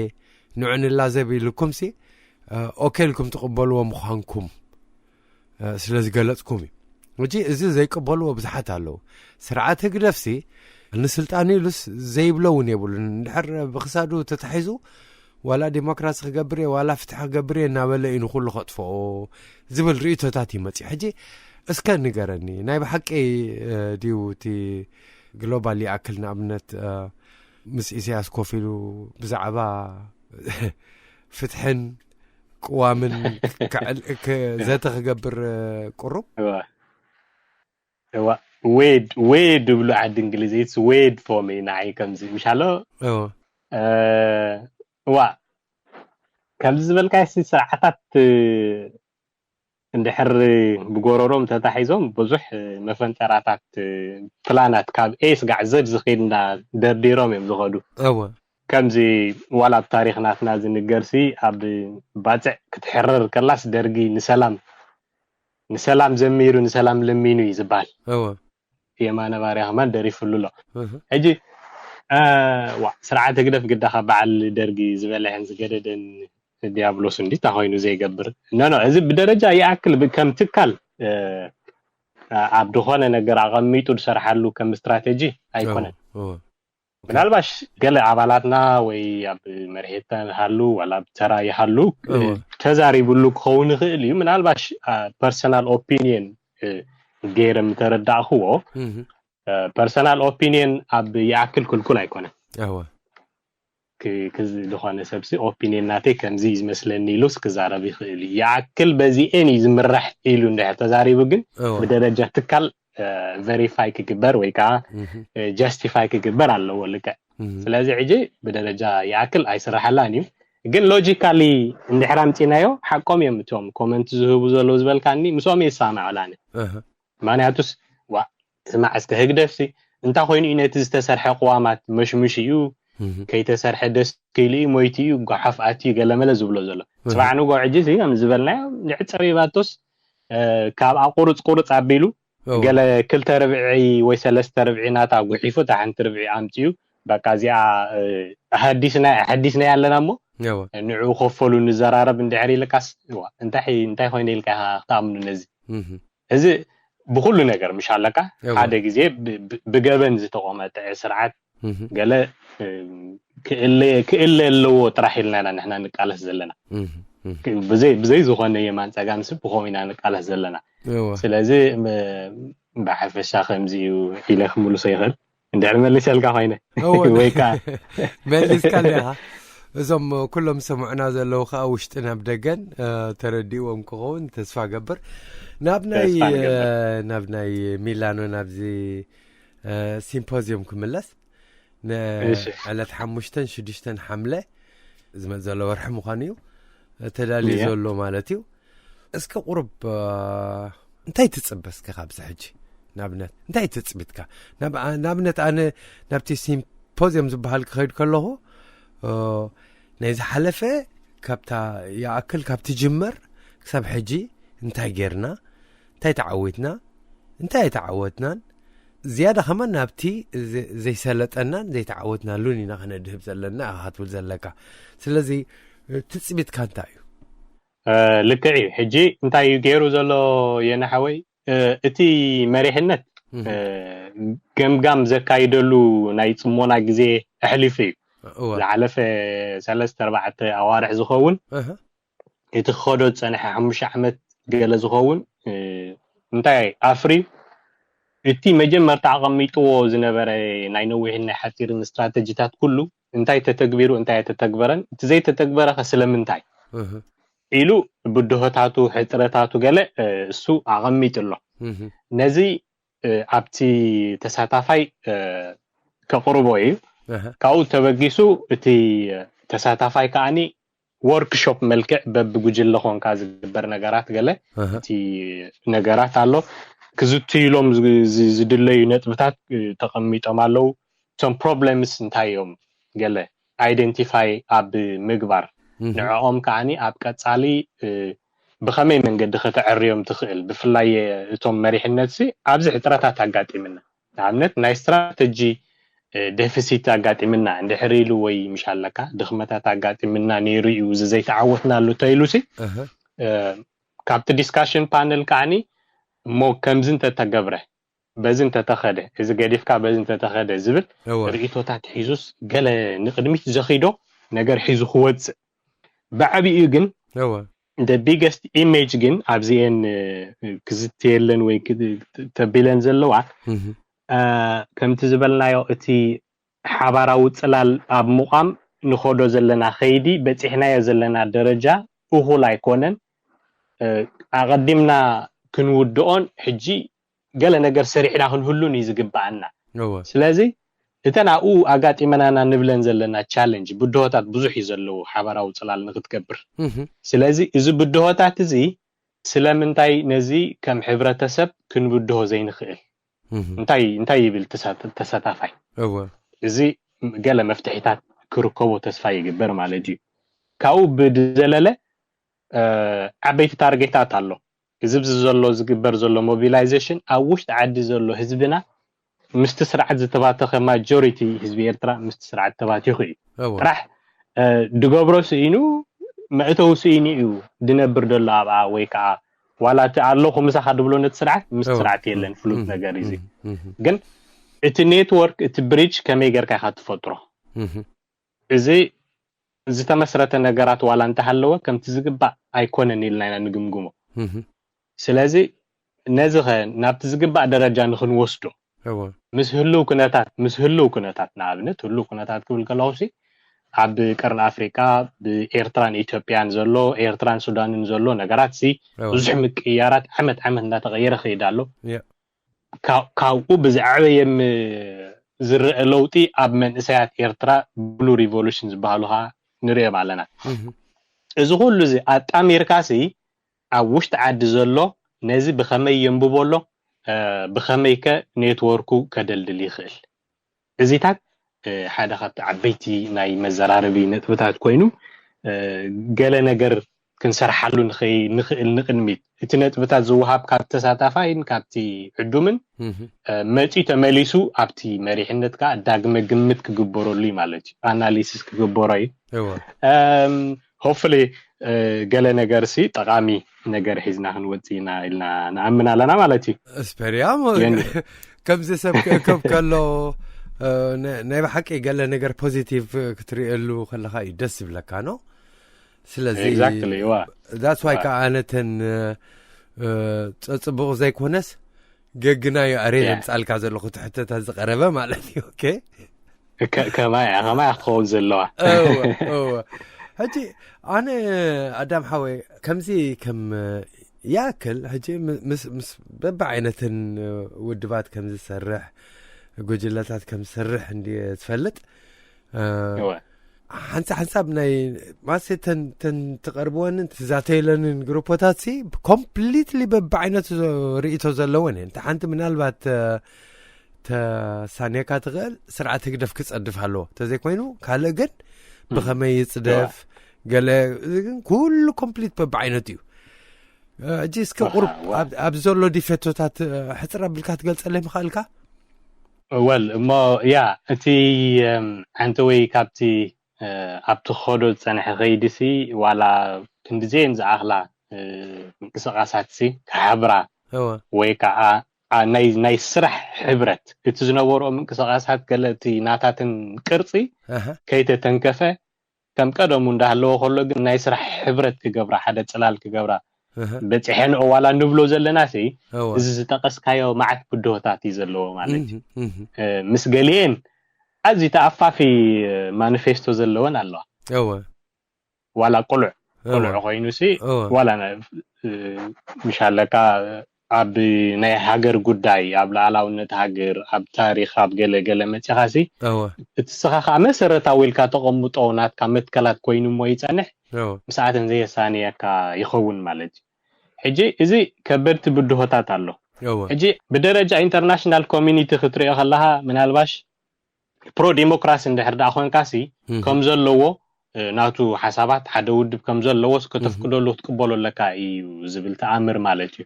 ንዑ ንላዘብ ኢልኩም ሲ፣ እ፣ ኦኬ ኢልኩም ትቕበልዎ ምዃንኩም፣ እ፣ ስለ ዝገለጽኩም እዩ። ሕጂ እዚ ዘይቅበልዎ ብዙሓት ኣለዉ። ስርዓት ህግደፍ ሲ ንስልጣኑ ኢሉስ ዘይብሎ እውን የብሉን። እንድሕር ብክሳዱ ተታሒዙ ዋላ ዲሞክራሲ ክገብር እየ፣ ዋላ ፍትሒ ክገብር እየ እናበለ እዩ ንኹሉ ከጥፍኦ ዝብል ርእይቶታት እዩ መጺኡ። ሕጂ እስከ ንገረኒ፣ ናይ ብሓቂ፣ እ፣ ድዩ እቲ ግሎባል ይኣክል ንኣብነት፣ እ፣ ምስ ኢሳያስ ኮፍ ኢሉ ብዛዕባ ፍትሕን ቅዋምን ክዕል-፣ ክ-፣ ዘተ ክገብር፣ እ፣ ቁሩብ? እዋ። እዋ። ዌድ፣ ዌድ ይብሉ ዓዲ እንግሊዝ። It's weird for me፣ ንዓይ ከምዚ፣ ምሻሎ? እዋ። እ፣ እዋ። ከምዚ ዝበልካዮ ሲ ስርዓታት፣ እ፣ እንድሕር ብጎረሮም ተታሒዞም ብዙሕ መፈንጠራታት፣ ፕላናት ካብ ኤ ስጋዕ ዘድ ዝኸይድ እንዳ ደርዲሮም እዮም ዝኸዱ። እወ። ከምዚ ዋላ ኣብ ታሪኽ ናትና ዝንገርሲ ኣብ ባጽዕ ክትሕረር ከላስ ደርጊ ንሰላም፣ ንሰላም ዘሚሩ ንሰላም ለሚኑ እዩ ዝበሃል። እወ። የማነ ባርያ ከማን ደሪፍሉ ኣሎ። እህ። ሕጂ፣ እ፣ ዋ፣ ስርዓት ህግደፍ ግዳኻ በዓል ደርጊ ዝበልሐን ዝገደደን ዲያብሎስ እንዲ እንታይ ኮይኑ ዘይገብር? ኖ፣ ኖ፣ እዚ ብደረጃ ይኣክል ብ-፣ ከም ትካል፣ እ፣ ኣ-፣ ኣብ ዝኾነ ነገር ኣቐሚጡ ዝሰርሓሉ ከም ስትራቴጂ ኣይኮነን። እወ፣ እወ። ኦኬ። ምናልባሽ ገለ ኣባላትና ወይ ኣብ መርሄታ ይሃሉ ዋላ ኣብ ተራ ይሃሉ፣ እ፣ እወ። ተዛሪብሉ ክኸውን ይኽእል እዩ። ምናልባሽ፣ ኣ፣ ፐርሰናል ኦፒንየን፣ እ፣ ገይረ ምተረዳእኽዎ፣ እህ። እ፣ ፐርሰናል ኦፒንየን ኣብ ይኣክል ክልኩል ኣይኮነን። እወ። ክ-፣ ክዝ-፣ ዝኾነ ሰብሲ ኦፒንየን ናተይ ከምዚ እዩ ዝመስለኒ ኢሉስ ክዛረብ ይኽእል እዩ። ይኣክል በዚኤን እዩ ዝምራሕ ኢሉ እንድሕር ተዛሪቡ ግን እወ። ብደረጃ ትካል፣ እ፣ ቨሪፋይ ክግበር ወይ ከዓ፣ እህ። እ፣ ጀስቲፋይ ክግበር ኣለዎ ልክዕ። እህ። ስለዚ ሕጂ ብደረጃ ይኣክል ኣይስራሓላን እዩ። ግን ሎጂካሊ እንድሕር ኣምፂናዮ ሓቆም እዮም እቶም ኮመንት ዝህቡ ዘለዉ ዝበልካኒ ምስኦም እየ ዝሰማማዕ ኣነ። እህ። ምኽንያቱስ፣ ዋ፣ ስማዕ እስከ ህግደፍሲ እንታይ ኮይኑ እዩ ነቲ ዝተሰርሐ ቅዋማት መሽሙሽ እዩ፣ እህ። ከይተሰርሐ ደስ ከይሉ እዩ፣ ሞይቱ እዩ፣ ጓሓፍ ኣትዩ ገለመለ ዝብሎ ዘሎ? እህ። ጽባሕ ንግሆ ሕጂ እዚ ከም ዝበልናዮ እንድሕር ጸቢባቶስ፣ እ፣ ካብ ኣቁርጽ ቁርጽ ኣቢሉ እወ። ገለ ክልተ ርብዒ ወይ ሰለስተ ርብዒ ናታ ጉሒፉ እታ ሓንቲ ርብዒ ኣምጺኡ በቃ እዚኣ፣ እ፣ ኣሐዲስና፣ ኣሐዲስና ኣለና እሞ እወ። ንዕኡ ከፈሉ ንዘራረብ እንድሕር ኢልካስ፣ እዋ፣ እንታይ፣ እንታይ ኮይነ ኢልካ ኢኻ ክትኣምኑ ነዚ? እህ። እዚ ብኹሉ ነገር ምሽ ኣለካ። እወ። ሓደ ግዜ ብ-፣ ብ-፣ ብገበን ዝተቖመጠ ስርዓት እህ። ገለ፣ እ፣ ክእለ-፣ ክእለ ኣለዎ ጥራሕ ኢልና ኢና ንሕና ንቃለስ ዘለና። እህ፣ እህ። ክ-፣ ብዘይ፣ ብዘይ ዝኾነ የማን ጸጋም ስብ ብኸምኡ ኢና ንቃለስ ዘለና። እወ። ስለዚ፣ ም-፣ ብሓፈሻ ከምዚ እዩ ኢለ ክምልሶ ይኽእል። እንድሕር መሊሰልካ ኮይነ። እወ። ወይ ከኣ መሊስካኒ ኢኻ። እዞም ኩሎም ዝሰምዑና ዘለዉ ከኣ ውሽጥን ኣብ ደገን፣ እ፣ ተረዲእዎም ክኸውን ተስፋ እገብር። ናብ ናይ፣ ተስፋ ንገብር። እ፣ ናብ ናይ ሚላኖ ናብዚ፣ እ፣ ሲምፖዝዮም ክምለስ። እሺ። ንዕለት ሓሙሽተን ሽዱሽተን ሓምለ ዝመጽእ ዘሎ ወርሒ ምዃኑ እዩ ተዳልዩ እየ። ዘሎ ማለት እዩ። እስከ ቁሩብ፣ እ፣ እንታይ ትጽበ እስከ ካብዚ ሕጂ? ንኣብነት፣ እንታይ ትጽቢትካ? ናብ-፣ ኣ-፣ ንኣብነት፣ ኣነ ናብቲ ሲምፖዝዮም ዝበሃል ክኸይድ ከለኹ፣ እ፣ ናይ ዝሓለፈ ካብታ ይኣክል ካብ ትጅመር ክሳብ ሕጂ እንታይ ጌርና? እንታይ ተዓዊትና? እንታይ ኣይተዓወትናን? ዝያዳ ከማን ናብቲ ዘ-፣ ዘይሰለጠናን ዘይተዓወትናሉን ኢና ከነድህብ ዘለና ኢኻ ክትብል ዘለካ። ስለዚ፣ እ፣ ትጽቢትካ እንታይ እዩ? እ፣ ልክዕ እዩ። ሕጂ እንታይ እዩ ገይሩ ዘሎ የነ ሓወይ? እ፣ እቲ መሪሕነት፣ እህ። እ፣ ገምጋም ዘካይደሉ ናይ ጽሞና ግዜ ኣሕሊፉ እዩ። እወ። ዝሓለፈ ሰለስተ ኣርባዕተ ኣዋርሕ ዝኸውን እህ። እቲ ክኸዶ ዝጸንሐ ሓሙሽተ ዓመት ገለ ዝኸውን፣ እ፣ እንታይ ኣፍርዩ? እቲ መጀመርታ ኣቐሚጥዎ ዝነበረ ናይ ነዊሕን ናይ ሓጺርን ስትራተጂታት ኩሉ እንታይ ተተግቢሩ፣ እንታይ ኣይተተግበረን፣ እቲ ዘይተተግበረ ከ ስለምንታይ? እህ። ኢሉ ብድሆታቱ፣ ሕጽረታቱ ገለ፣ እ፣ እሱ ኣቐሚጡ ኣሎ። እህ። ነዚ፣ እ፣ ኣብቲ ተሳታፋይ፣ እ፣ ከቕርቦ እዩ። እህ። ካብኡ ተበጊሱ እቲ ተሳታፋይ ከኣኒ ወርክሾፕ መልክዕ በብጉጅለ ኾንካ ዝግበር ነገራት ገለ እህ። እቲ ነገራት ኣሎ። ክዝትይሎም ዝ-፣ ዝ-፣ ዝድለዩ ነጥብታት፣ እ፣ ተቐሚጦም ኣለዉ። እቶም problems እንታይ እዮም ገለ identify ኣብ ምግባር ንዕኦም ከዓኒ ኣብ ቀጻሊ ብኸመይ መንገዲ ከተዕርዮም ትኽእል ብፍላይ እቶም መሪሕነት ሲ ኣብዚ ሕፅረታት ኣጋጢምና ንኣብነት ናይ strategy deficit ኣጋጢምና እንድሕር ኢሉ ወይ ምሽ ኣለካ ድኽመታት ኣጋጢምና ነይሩ እዩ እዚ ዘይተዓወትናሉ ተይሉ ሲ ካብቲ discussion panel ከዓኒ እሞ ከምዚ እንተተገብረ በዚ እንተተኸደ እዚ ገዲፍካ በዚ እንተተኸደ ዝብል ርእቶታት ሒዙስ ገለ ንቅድሚት ዘኺዶ ነገር ሒዙ ክወፅእ ብዓብኡ ግን the biggest image ግን ኣብዚኤን ክዝተየለን ወይ ተቢለን ዘለዋ ከምቲ ዝበልናዮ እቲ ሓባራዊ ፅላል ኣብ ምቋም ንኸዶ ዘለና ከይዲ በፂሕናዮ ዘለና ደረጃ እኹል ኣይኮነን ኣቐዲምና ክንውድኦን ሕጂ ገለ ነገር ሰሪሕና ክንህሉን እዩ ዝግብኣና ስለዚ እተን ኣብኡ ኣጋጢመናና ንብለን ዘለና challenge ብድሆታት ብዙሕ እዩ ዘለዎ ሓባራዊ ፅላል ንክትገብር ስለዚ እዚ ብድሆታት እዚ ስለምንታይ ነዚ ከም ሕብረተሰብ ክንብድሆ ዘይንኽእል እንታይ እንታይ ይብል ተሳታፋይ እዚ ገለ መፍትሒታት ክርከቦ ተስፋ ይግበር ማለት እዩ ካብኡ ብዝዘለለ ዓበይቲ ታርጌታት ኣሎ እዚ ብዚ ዘሎ ዝግበር ዘሎ mobilization ኣብ ውሽጢ ዓዲ ዘሎ ህዝብና ምስቲ ስርዓት ዝተባተኸ majority ህዝቢ ኤርትራ ምስቲ ስርዓት ተባቲኹ እዩ ጥራሕ ድገብሮ ስኢኑ መእተዊ ስኢኑ እዩ ድነብር ዘሎ ኣብኣ ወይ ከዓ ዋላ እቲ ኣለኹ ምሳኻ ድብሎ ነቲ ስርዓት ምስ ስርዓት የለን ፍሉጥ ነገር እዚ ግን እቲ network እቲ bridge ከመይ ጌርካ ኢኻ ትፈጥሮ እዚ ዝተመስረተ ነገራት ዋላ እንተሃለወ ከምቲ ዝግባእ ኣይኮነን ኢልና ኢና ንግምግሞ ስለዚ ነዚ ኸ ናብቲ ዝግባእ ደረጃ ንክንወስዶ ምስ ህልው ኩነታት ምስ ህልው ኩነታት ንኣብነት ህልው ኩነታት ክብል ከለኹ ሲ ኣብ ቀርኒ ኣፍሪቃ ብኤርትራን ኢትዮጵያን ዘሎ ኤርትራን ሱዳንን ዘሎ ነገራት ሲ ብዙሕ ምቅያራት ዓመት ዓመት እንዳተቀየረ ክይድ ኣሎ ካብኡ ብዝዓበየ ዝረአ ለውጢ ኣብ መንእሰያት ኤርትራ blue revolution ዝበሃሉ ከዓ ንሪኦም ኣለና እዚ ኩሉ እዚ ኣጣሚርካ ሲ ኣብ ውሽጢ ዓዲ ዘሎ ነዚ ብኸመይ የንብቦ ኣሎ ብኸመይ ከ network ኡ ከደልድል ይኽእል እዚታት ሓደ ካብቲ ዓበይቲ ናይ መዘራረቢ ነጥብታት ኮይኑ ገለ ነገር ክንሰርሓሉ ንኽእል ንቕድሚት እቲ ነጥብታት ዝወሃብ ካብ ተሳታፋይን ካብቲ ዕዱምን መፂኡ ተመሊሱ ኣብቲ መሪሕነት ከዓ ዳግመ ግምት ክግበረሉ እዩ ማለት እዩ ኣናሊሲስ ክግበሮ እዩ hopefully ገለ ነገር ሲ ጠቃሚ ነገር ሒዝና ክንወፅእ ኢና ኢልና ንኣምን ኣለና ማለት እዩ እስፐርያ ከምዚ ሰብ ክእከብ ከሎ ናይ ብሓቂ ገለ ነገር ፖዚቲቭ ክትርእየሉ ከለካ እዩ ደስ ዝብለካ ነው ስለዚ that's why ከዓ ኣነተን ፀፅቡቕ ዘይኮነስ ገግናዮ ኣረ ዘምፃልካ ዘለኹ ትሕተታት ዝቀረበ ማለት እዩ ኦኬ ከማይ ከማይ ክኸውን ዘለዋ ሕጂ ኣነ ኣዳም ሓወይ ከምዚ ከም ያክል ሕጂ ምስ በብዓይነትን ውድባት ከም ዝሰርሕ ጉጅለታት ከም ዝሰርሕ እንዲ ዝፈልጥ ሓንሳ ሓንሳብ ናይ ማሴ ተን ተን ትቐርብወንን ትዛተይለንን ግሩፖታት ሲ ኮምፕሊትሊ በብዓይነቱ ርእቶ ዘለወን እየን። ሓንቲ ምናልባት ተሳንየካ ትኽእል ስርዓት ህግደፍ ክጸድፍ ኣለዎ፣ ተዘይኮይኑ ካልእ ግን ብኸመይ ይጽደፍ ገለ ግን ኩሉ ኮምፕሊት በብዓይነቱ እዩ። ሕጂ እስከ ቁሩብ ኣብ ዘሎ ዲፌቶታት ሕጽር ኣቢልካ ትገልጸለይ ምኽኣልካ? ወል እሞ ያ እቲ ዓንተወይ ካብቲ ኣብቲ ክኸዶ ዝፀንሐ ከይዲ ሲ ዋላ ክንድዜን ዝኣኽላ ምንቅስቃሳት ሲ ክሓብራ ወይ ከዓ ናይ ናይ ስራሕ ሕብረት እቲ ዝነበርኦ ምንቅስቃሳት ገለ እቲ ናታትን ቅርፂ ከይተተንከፈ ከም ቀደሙ እንዳሃለወ ከሎ ግን ናይ ስራሕ ሕብረት ክገብራ ሓደ ፅላል ክገብራ በፂሐንኦ ዋላ ንብሎ ዘለና ሲ እዚ ዝጠቀስካዮ መዓት ብድሆታት እዩ ዘለዎ ማለት እዩ። ምስ ገሊኤን ኣዝዩ ተኣፋፊ ማኒፌስቶ ዘለወን ኣለዋ። ዋላ ቁሉዕ ቁሉዕ ኮይኑ ሲ ዋላ ምሽ ኣለካ ኣብ ናይ ሃገር ጉዳይ ኣብ ሉዓላውነት ሃገር ኣብ ታሪኽ ኣብ ገለ ገለ መፂኻ ሲ እቲ ስኻ ከዓ መሰረታዊ ኢልካ ተቐምጦ ናትካ መትከላት ኮይኑ እሞ ይፀንሕ ምስኣተን ዘየሳንየካ ይኸውን ማለት እዩ። ሕጂ እዚ ከበድቲ ብድሆታት ኣሎ። ሕጂ ብደረጃ ኢንተርናሽናል ኮሚኒቲ ክትሪኦ ከለኻ ምናልባሽ ፕሮ ዲሞክራሲ እንድሕር ደኣ ኮንካሲ ከም ዘለዎ ናቱ ሓሳባት ሓደ ውድብ ከም ዘለዎ ከተፍቅደሉ ክትቅበሎ ኣለካ እዩ ዝብል ተኣምር ማለት እዩ።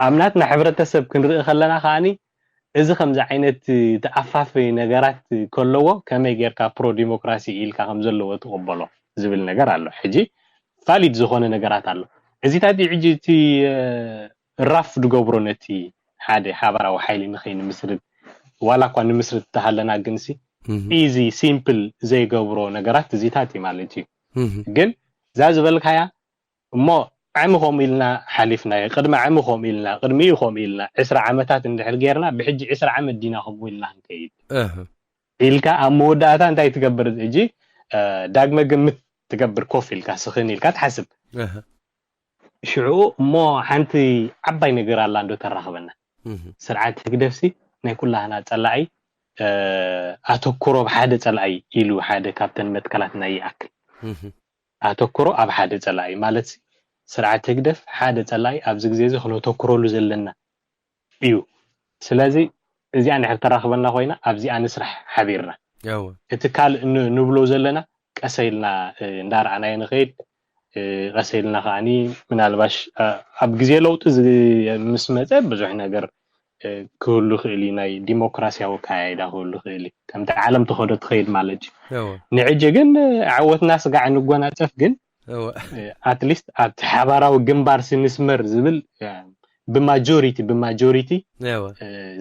ኣብ ናትና ሕብረተሰብ ክንርኢ ከለና ከዓኒ እዚ ከምዚ ዓይነት ተኣፋፊ ነገራት ከለዎ ከመይ ጌርካ ፕሮ ዲሞክራሲ ኢልካ ከም ዘለዎ ትቕበሎ ዝብል ነገር ኣሎ። ሕጂ ቫሊድ ዝኾነ ነገራት ኣሎ። እዚታት ሕጂ እቲ ራፍ ድገብሮ ነቲ ሓደ ሓባራዊ ሓይሊ ንኸይንምስርት ዋላ እኳ ንምስርት ተሃለና ግንሲ ኢዚ ሲምፕል ዘይገብሮ ነገራት እዚታት እዩ ማለት እዩ። ግን እዛ ዝበልካያ እሞ ዓሚ ከምኡ ኢልና ሓሊፍናዮ፣ ቅድሚ ዓሚ ከምኡ ኢልና፣ ቅድሚኡ ከምኡ ኢልና፣ ዕስራ ዓመታት እንድሕር ጌርና ብሕጂ ዕስራ ዓመት ዲና ከምኡ ኢልና ክንከይድ ኢልካ ኣብ መወዳእታ እንታይ ትገብር? እጂ ዳግመ ግምት ትገብር ኮፍ ኢልካ ስኽን ኢልካ ትሓስብ። ሽዑ እሞ ሓንቲ ዓባይ ነገር ኣላ እንዶ ተራኽበና። ስርዓት ህግደፍሲ ናይ ኩላህና ጸላኢ ኣተኩሮ ኣብ ሓደ ጸላኢ ኢሉ ሓደ ካብተን መትከላት ናይ ይኣክል ኣተኩሮ ኣብ ሓደ ጸላኢ ማለት ስርዓት ህግደፍ ሓደ ጸላኢ ኣብዚ ግዜ እዚ ክነተኩረሉ ዘለና እዩ። ስለዚ እዚኣ እንድሕር ተራኽበና ኮይና ኣብዚኣ ንስራሕ ሓቢርና። እቲ ካልእ ንብሎ ዘለና ቀሰ ኢልና እንዳረኣናዮ ንኸይድ፣ ቀሰ ኢልና ከዓኒ ምናልባሽ ኣብ ግዜ ለውጢ ምስ መፀ ብዙሕ ነገር ክህሉ ይኽእል እዩ። ናይ ዲሞክራሲያዊ ኣካያይዳ ክህሉ ይኽእል እዩ። ከምቲ ዓለም ተኸዶ ትኸይድ ማለት እዩ። ንዕጂ ግን ዓወትና ስጋዕ ንጎናፀፍ ግን ኣትሊስት ኣብቲ ሓባራዊ ግንባር ስንስመር ዝብል ብማጆሪቲ ብማጆሪቲ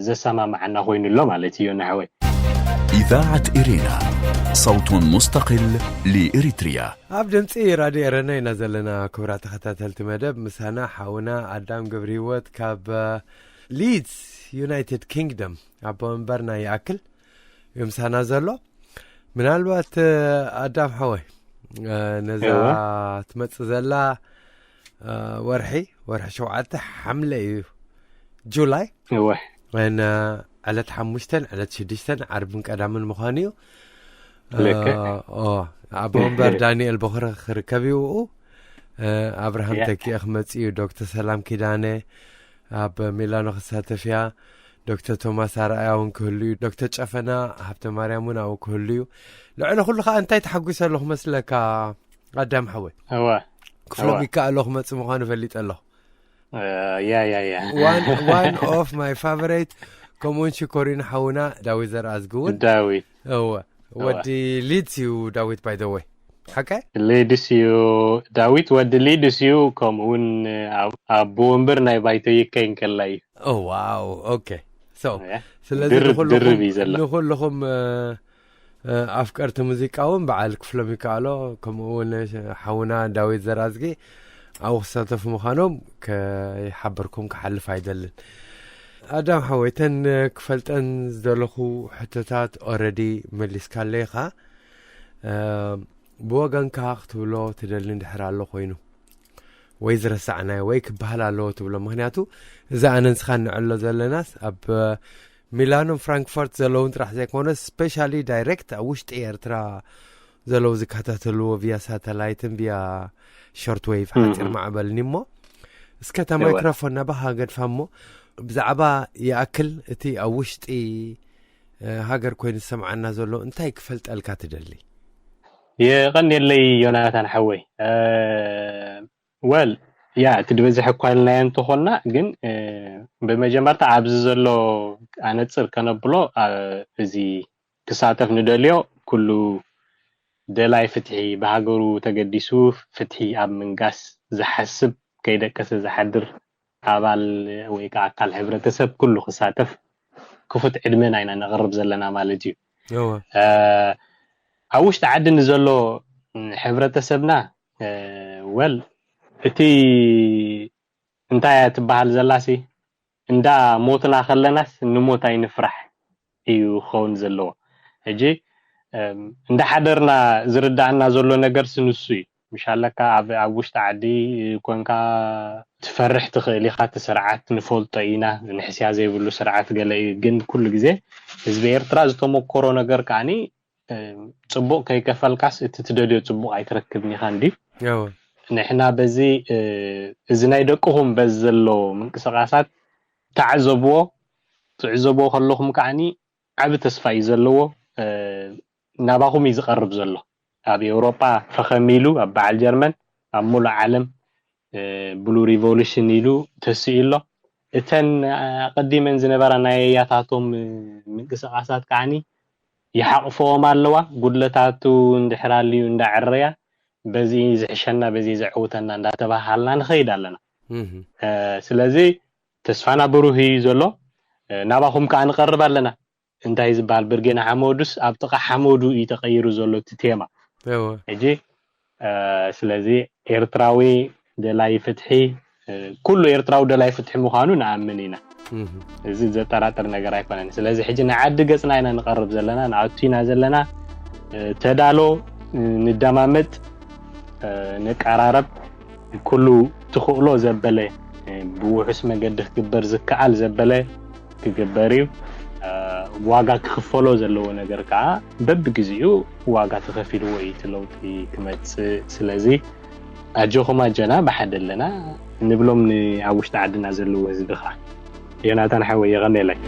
ዘሰማማዓና ኮይኑ ኣሎ ማለት እዩ። ንሕወይ إذاعة إرينا صوت مستقل لإريتريا. ኣብ ድምፂ ራድዮ ኤረና ኢና ዘለና። ክቡራት ተኸታተልቲ መደብ ምሳና ሓውና ኣዳም ገብረ ህይወት ካብ ሊድስ ዩናይትድ ኪንግደም ኣቦ መንበርና ይኣክል እዩ ምሳና ዘሎ። ምናልባት ኣዳም ሓወይ ነዛ ትመፅእ ዘላ ወርሒ ወርሒ ሸውዓተ ሓምለ እዩ ጁላይ ዕለት ሓሙሽተን ዕለት ሽዱሽተን ዓርብን ቀዳምን ምዃኑ እዩ። ኣቦ ወንበር ዳንኤል በኽሪ ክርከብ እዩ። ኣብርሃም ተኪኤ ክመፅእ እዩ። ዶክተር ሰላም ኪዳነ ኣብ ሚላኖ ክሳተፍ እያ። ዶክተር ቶማስ ኣርኣያ እውን ክህሉ እዩ። ዶክተር ጨፈና ሃብተ ማርያም እውን ኣብኡ ክህሉ እዩ። ልዕሊ ኩሉ ከዓ እንታይ ተሓጒሰ ኣለኹ መስለካ ኣዳም ሓወይ? ክፍሎም ይከኣሎ ክመፅእ ምዃኑ ፈሊጠ ኣለኹ። ያ ያ ያ one of my favorite ከምኡውን ሽኮሪና ሓውና ዳዊት ዘርኣዝጊ እውን ዳዊት እወ ወዲ ሊድስ እዩ ዳዊት by the way ሓቀ ሊድስ እዩ። ዳዊት ወዲ ሊድስ እዩ። ከምኡውን ኣቦ ወንበር ናይ ባይቶ ይከይን ከላ እዩ። ዋው okay so ስለዚህ ድርብ እዩ ዘሎ። ንኹልኹም ኣፍቀርቲ ሙዚቃ እውን በዓል ክፍሎም ይከኣሎ ከምኡ እውን ሓውና ዳዊት ዘርኣዝጊ ኣብኡ ክሳተፉ ምዃኖም ከይሓበርኩም ክሓልፍ ኣይደልን። ኣዳም ሓወይ እተን ክፈልጠን ዝደለኹ ሕቶታት already መሊስካለይ ኢኻ። ብወገንካ ክትብሎ ትደሊ እንድሕር ኣሎ ኮይኑ ወይ ዝረሳዕናዮ ወይ ክበሃል ኣለዎ ትብሎ? ምክንያቱ እዚ ኣነ ንስኻ ንዕሎ ዘለናስ ኣብ ሚላኖን ፍራንክፈርት ዘለውን ጥራሕ ዘይኮነ specially direct ኣብ ውሽጢ ኤርትራ ዘለዉ ዝከታተልዎ via ሳተላይትን via short wave ሓፂር ማዕበልን እሞ እስከ እታ ማይክሮፎን ናባኻ ገድፋ እሞ ብዛዕባ ይኣክል እቲ ኣብ ውሽጢ ሃገር ኮይኑ ዝሰምዓና ዘሎ እንታይ ክፈልጠልካ ትደሊ? የቐንየለይ ዮናታን ሓወይ። well ያ እቲ ዝበዝሕ እኳ ኢልናዮ እንተኾንና ግን ብመጀመርታ ኣብዚ ዘሎ ኣነፅር ከነብሎ እዚ ክሳተፍ ንደልዮ ኩሉ ደላይ ፍትሒ ብሃገሩ ተገዲሱ ፍትሒ ኣብ ምንጋስ ዝሓስብ ከይደቀሰ ዝሓድር ኣባል ወይ ከዓ ኣካል ሕብረተሰብ ኩሉ ክሳተፍ ክፉት ዕድመና ኢና ነቕርብ ዘለና ማለት እዩ። ኣብ ውሽጢ ዓዲ ንዘሎ ሕብረተሰብና well እቲ እንታይ እያ ትበሃል ዘላሲ እንዳ ሞትና ከለናስ ንሞት ኣይንፍራሕ እዩ ክኸውን ዘለዎ። ሕጂ እንዳሓደርና ዝርዳእና ዘሎ ነገር ስንሱ እዩ። ምሻለካ ኣብ ውሽጢ ዓዲ ኮንካ ትፈርሕ ትኽእል ኢኻ። እቲ ስርዓት ንፈልጦ ኢና፣ ንሕስያ ዘይብሉ ስርዓት ገለ እዩ። ግን ኩሉ ግዜ ህዝቢ ኤርትራ ዝተመኮሮ ነገር ከዓኒ ፅቡቕ ከይከፈልካስ እቲ ትደልዮ ፅቡቕ ኣይትረክብን ኢኻ እንዲ ንሕና በዚ እዚ ናይ ደቅኹም በዚ ዘሎ ምንቅስቃሳት ተዓዘብዎ። ትዕዘብዎ ከለኹም ከዓኒ ዓቢ ተስፋ እዩ ዘለዎ። ናባኹም እዩ ዝቐርብ ዘሎ። ኣብ ኤውሮጳ ፈኸም ኢሉ ኣብ በዓል ጀርመን ኣብ ሙሉእ ዓለም ብሉ ሪቮሉሽን ኢሉ ተስኡ ኣሎ። እተን ኣቐዲመን ዝነበራ ናይ ኣያታቶም ምንቅስቃሳት ከዓኒ ይሓቕፈዎም ኣለዋ። ጉድለታቱ እንድሕር ኣልዩ እንዳዕረያ በዚ ዝሕሸና በዚ ዘዕውተና እንዳተባሃልና ንኸይድ ኣለና። ስለዚ ተስፋና ብሩህ እዩ ዘሎ። ናባኹም ከዓ ንቐርብ ኣለና። እንታይ ዝበሃል ብርጌና ሓመዱስ ኣብ ጥቓ ሓመዱ እዩ ተቐይሩ ዘሎ እቲ ቴማ። ሕጂ ስለዚ ኤርትራዊ ደላይ ፍትሒ ኩሉ ኤርትራዊ ደላይ ፍትሒ ምዃኑ ንኣምን ኢና። እዚ ዘጠራጥር ነገር ኣይኮነን። ስለዚ ሕጂ ንዓዲ ገጽና ኢና ንቐርብ ዘለና፣ ንኣቱ ኢና ዘለና። ተዳሎ፣ ንደማመጥ፣ ንቀራረብ። ኩሉ ትኽእሎ ዘበለ ብውሑስ መገዲ ክግበር ዝከኣል ዘበለ ክግበር እዩ። ዋጋ ክኽፈሎ ዘለዎ ነገር ከዓ በብግዜኡ ዋጋ ተኸፊልዎ እዩ እቲ ለውጢ ክመፅእ። ስለዚ ኣጆኹም ኣጆና ብሓደ ኣለና ንብሎም ንኣብ ውሽጢ ዓድና ዘለዉ ህዝቢ ከዓ። ዮናታን ሓወይ የቐኔለይ።